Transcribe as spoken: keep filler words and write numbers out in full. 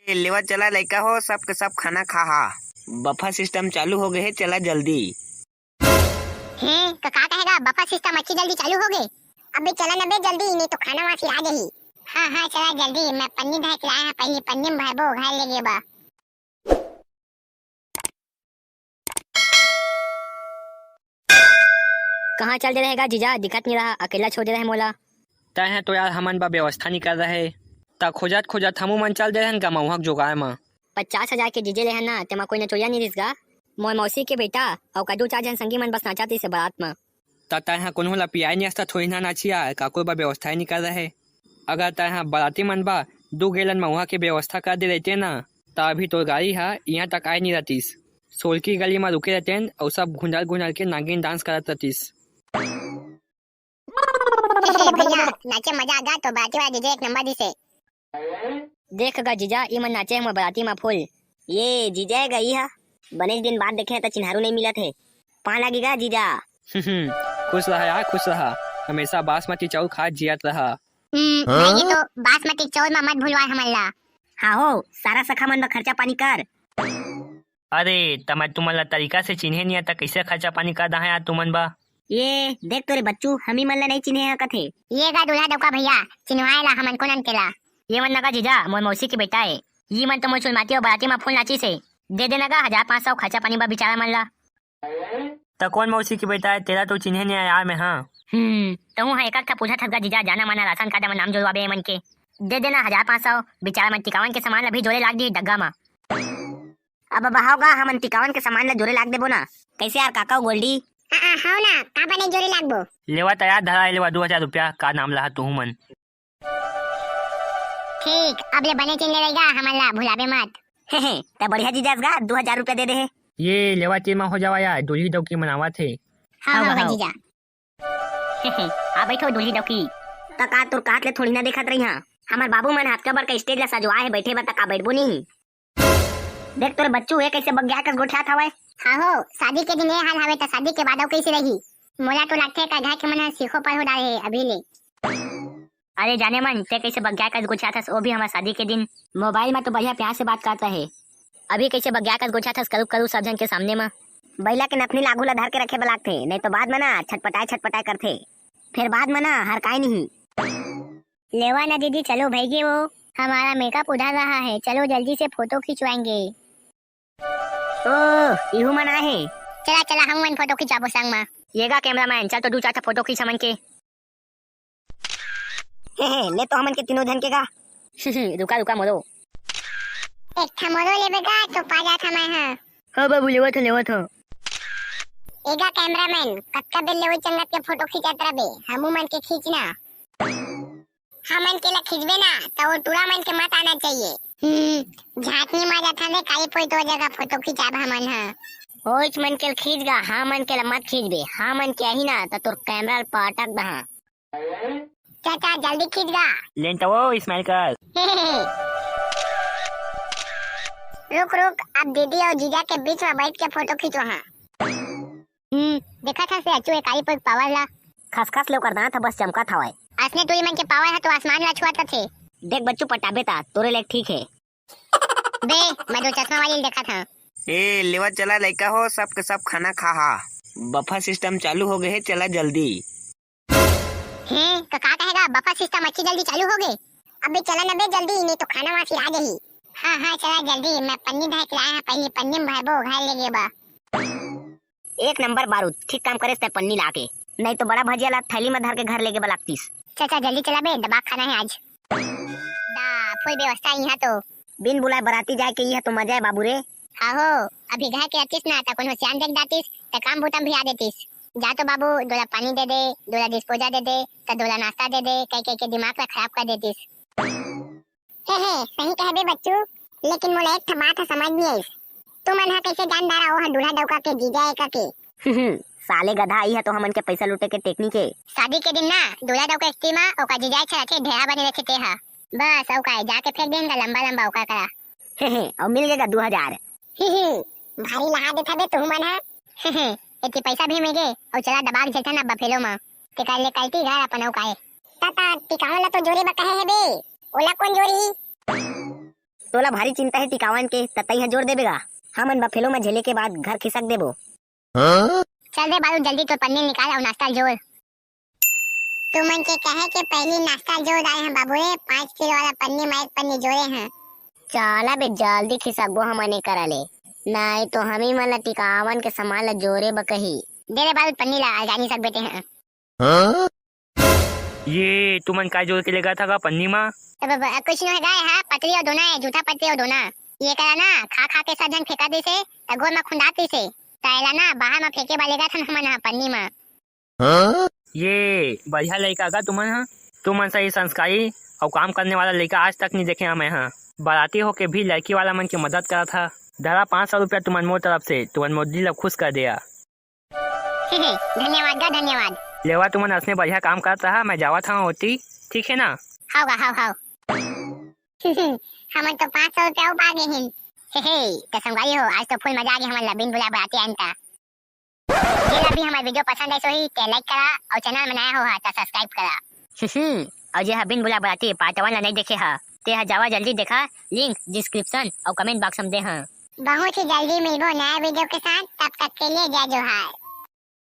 ए, लेवा चला लइका हो, सब के सब खाना खा हा। बफर सिस्टम चालू हो गए हे, चला जल्दी। हैं, तो का कहेगा, बफर सिस्टम अच्छी जल्दी चालू हो गए? अबे चला न बे जल्दी, नहीं तो खाना वहाँ सिरा जाही। हाँ, हाँ, चला जल्दी, मैं पन्नी धर के लाया, पहली पन्नी में भरबो, घर ले गेबा। कहाँ चल दे रहेगा जीजा, दिखत नहीं रहा, अकेला छोड़ दे रहे मोला। तैं ह तो यार हमन बर व्यवस्था नहीं कर रहे, त खोजत खोजत हमू मन चल दे रहन गा महुआ के जोगाड़ म। पचास हजार के डीजे लेहन ना, तेमा कोई नचोइया नहीं रिस गा। मोर मौसी के बेटा अउ का दू चार झन संगी मन बस नाचत रिस बारात म। त तैं ह कोनो ला पियाए नहीं हस त थोड़ी ना नाचिया, काकुर बर व्यवस्था ही नहीं कर रहे। अगर तैं ह बराती मन बर दू गैलन महुआ के व्यवस्था कर दे रहते ना, त अभी तोर गाड़ी ह इहाँ तक आए नहीं रहतीस। सोलकी गली म रुके रहतेन अउ सब घुंडल घुंडल के नागिन डांस करत रहतीस। ए भैया, नाचे मजा आ गा तो बाराती वाला डीजे एक नंबर दिसे। देख गा जीजा, ई मन नाचे हे मोर बराती म फुल। ये जीजा हे गा ई हा, बनेच दिन बाद देखे हन त चिन्हारू नहीं मिलत हे। पाँव लागी गा जीजा। खुश रहा यार, खुश रहा। हमेशा बासमती चाउर खात जियत रहा। हम्म, हाँ? भाई, ये तो बासमती चाउर म मत भुलवाए हमन ला। हाँ हो, सारा सखा मन बर खर्चा पानी कर। अरे, त मैं तुमन ला तरीका से चिन्हे नहीं, त कैसे खर्चा पानी कर दहा यार तुमन बा? ये देख तो रे बच्चू, हमी मन ला नहीं चिन्हे हा कथे। ये गा दूल्हा डौका भैया, चिन्हवाए ला हमन कोन अनकेला। ये मन नगा जीजा, मोर मौसी के बेटा हे। ये मन तो मोर चुलमाटी अउ बराती म फुल नाचिस हे। दे देना गा हजार पाँच सौ खर्चा पानी बा बिचारा मन ला। त कोन मौसी के बेटा हे, तेला तो चिन्हे नहीं यार मैं, हाँ। हम्म, तहूँ हा एक ठा पूछा थस गा जीजा, जाना माना राशन कार्ड म नाम जुड़वाबे ये मन के। दे देना हजार पाँच सौ, बिचारा मन टिकावन के सामान ला भी जोरे लाग दी डग्गा म। अब बहाव गा, हमन टिकावन के सामान ला जोरे लाग देबो ना। कैसे यार काका गोल्डी? आ, आ, हव ना, का बने जोरे लागबो? लेवा त यार धरा, लेवा दू हजार रुपया, का नाम लहा तुहू मन? ठीक, अब ले बने चिन्ह लेवई गा, हमन ला भुलाबे मत। हे, हे, त बढ़िया जीजा गा, दू हजार रुपया दे दे हे। ये लेवा चिन्ह म हो जावा यार, दूल्ही डौकी मनावत हे। हाँ, हाँ, हाँ, हाँ, हाँ। जीजा। आ बैठो दूल्ही डौकी। त का तोर कात ले थोड़ी ना देखत रही हाँ। हमर बाबू मन हाथ का बड़का स्टेज ला सजवाए हे, बैठे बर त का बैठबो नहीं? देख तोर बच्चू, ये कैसे बग्या कस गोठियात हवय? हाँ हो, शादी के दिन ये हाल हवे त शादी के बाद अउ कैसे रही? मोला तो लगथे का घर के मन ह सीखो पर हो डाले हे अभी ले। अरे जाने मन, ते कैसे बग्या कस गोठियात हस, वो भी हमर शादी के दिन। मोबाइल में तो बढ़िया प्यार से बात करत रहे, अभी कैसे बग्या कस गोठियात हस करू करू सब झन के सामने म? बइला के नथनी लागू ला धर के रखे बर लागथे, नहीं तो बाद में ना छटपटाए छटपटाए करथे, फिर बाद में ना हरकाए नहीं। लेवा ना दीदी, चलो भैगे वो, हमारा मेकअप उधर रहा है, चलो जल्दी से फोटो खिंचवाएंगे। ओ, इहू मन आए हे। चला, चला, हम मन फोटो खिंचाबो संग मा। ये गा कैमरामैन, चल तो दू चार ठा फोटो खींच हमन के। हे, हे, ले तो हमन के तीनों झन के गा। रुका, रुका मोरो। एक ठा मोरो लेबे गा, तो पा जात हमै हा। हाँ बाबू, लेवत हो, लेवत हो। एगा कैमरामैन, कतका बेर ले वही चंगत के फोटो खींचत रबे, हमू मन के खींचना। हमन के ला खींचबे ना, त वो टूरा मन के मत आना चाहिए। हम्म, झांकनी मा जाथन रे, काली पोई तो जगह फोटो खिंचाब हमन ह। ओइच मन के खींच गा, हमन के ला मत खींचबे, हमन के आही ना, त तोर कैमरा ल पटक दहा। चाचा, जल्दी खींच गा। लेन त वो स्माइल कर। रुक, रुक, अब दीदी अउ जीजा के बीच में बैठ के फोटो खींचो हाँ। हम्म, देखत हस रे अच्चू, ए काली पोई के पावर ला। खसखस ले ओकर दांत ह बस चमकत हवय। असने टूरी मन के पावर ह तो आसमान ला छुअत रथे। देख बच्चू, पटाबे ता तोरे ले ठीक हे। बे, मैं तो चश्मा वाली ल देखत हंव। ए, लेवा चला लइका हो, सब के सब खाना खा हा। बफर सिस्टम चालू हो गए हे, चला जल्दी। हैं, तो का कहेगा, बफर सिस्टम अच्छी जल्दी चालू हो गए? अबे चला न बे जल्दी, नहीं तो खाना वहाँ सिरा जाही। हाँ, हाँ, चला जल्दी, मैं पन्नी धर के लाया हूँ, पहली पन्नी में भरबो, घर ले गेबा। एक नंबर बारूद, ठीक काम करेस तै पन्नी लाके, नहीं तो बड़ा भजिया ला थैली में धर के घर ले गेबा लागतीस। चचा जल्दी चला बे, दबा खाना है आज। दा, फुल व्यवस्था यहाँ तो। बिन बुलाए बराती जाए के यह तो मजा है बाबू रे। हाँ हो, अभी घर के रहतीस ना, त कोनो सियान देख दातीस, त काम बूता में भी आ देतीस। जा तो बाबू, दोला पानी दे दे, दोला डिस्पोजा दे दे, त दोला नाश्ता दे दे, कह कह के दिमाग ला खराब कर देतीस। हे, हे, सही कहबे बच्चू, लेकिन मोला एक ठा बात ह समझ नहीं आइस। तुमन ह कैसे जान डारा, ओह दूल्हा डौका के जीजा ए कके? साले गधा, ई ह तो हमन के पैसा लूटे के टेक्निक हे। शादी के दिन ना, दूल्हा डौका स्त्री मा ओकर जीजा ए छे रथे, ढेरा बने रथे ते ह। बस, अउ काय, जाके फेंक देन गा लंबा लंबा ओकर करा। हे, हे, अउ मिल गेगा दू हजार। ही, ही, भारी लहा देथा बे तुहू मन ह। हे, हे, एती पैसा भी मिल गे, अउ चला दबा के झेलथन अब बफेलो मा। तेकर ले कल्टी घर अपन अउ काय। ता, ता, टिकावन ला तो जोरे बर कहे हे बे, ओला कोन जोरी? तोला भारी चिंता हे टिकावन के, त तइहा जोर देबे गा। हमन buffalo म झेले के बाद घर खिसक देबो। हाँ? चल रे बालू, जल्दी तोर पन्नी निकाल अउ नाश्ता ल जोर। तुमन के कहे के पहिली नाश्ता ल जोर आए हैं बाबू रे, पाँच किलो वाला पन्नी म एक पन्नी जोरे हैं। चला बे, जल्दी खिसकबो हमन ए करा ले, नहीं तो हमी मन ला टिकावन के सामान ला जोरे ब कही। दे रे बालू पन्नी ला, अलजानी सक बेटे हैं। हाँ? ये तुमन काय जोर के लेगत हव गा पन्नी मा? अब, अब, कुछ नो हे गा, हा पतरी अउ दोना हे, जूठा पतरी अउ दोना। ये करा ना, खा खा के सब झन फेंका दिसे, त गोड़ मा खुंदात दिसे। त एला ना, बाहर मा फेंके बर लेगत हन हमन हा पन्नी मा। हाँ? ये बढ़िया लइका गा तुमन हा, तुमन सही संस्कारी अउ काम करने वाला लइका आज तक नहीं देखे हमें हा। बाराती होके भी लड़की वाला मन के मदद करत हा। धरा पाँच सौ रुपया तुमन मोर तरफ से, तुमन मोर दिल ला खुश कर देया। धन्यवाद गा, धन्यवाद। लेवा, तुमन असने बढ़िया काम करत रहा, मैं जावत हव ओती, ठीक है ना? हाव गा, हाव, हाव। हमन तो पाँच सौ रुपया अउ पा गे हिन। हे, हे, त संगवारी हो, आज तो full मजा आ गे हमन ला बिन बुलाए बराती आइन ता। जेला भी हमर video पसंद आइस होही, ते like करा अउ channel में नया हो हा, त subscribe करा। अउ जे हा बिन बुलाए बराती part one ला नहीं देखे हा, ते हा जावा जल्दी देखा, link description अउ comment box में दे हा। बहुत ही जल्दी मिलबो नया video के साथ, तब तक के लिए जय जोहार।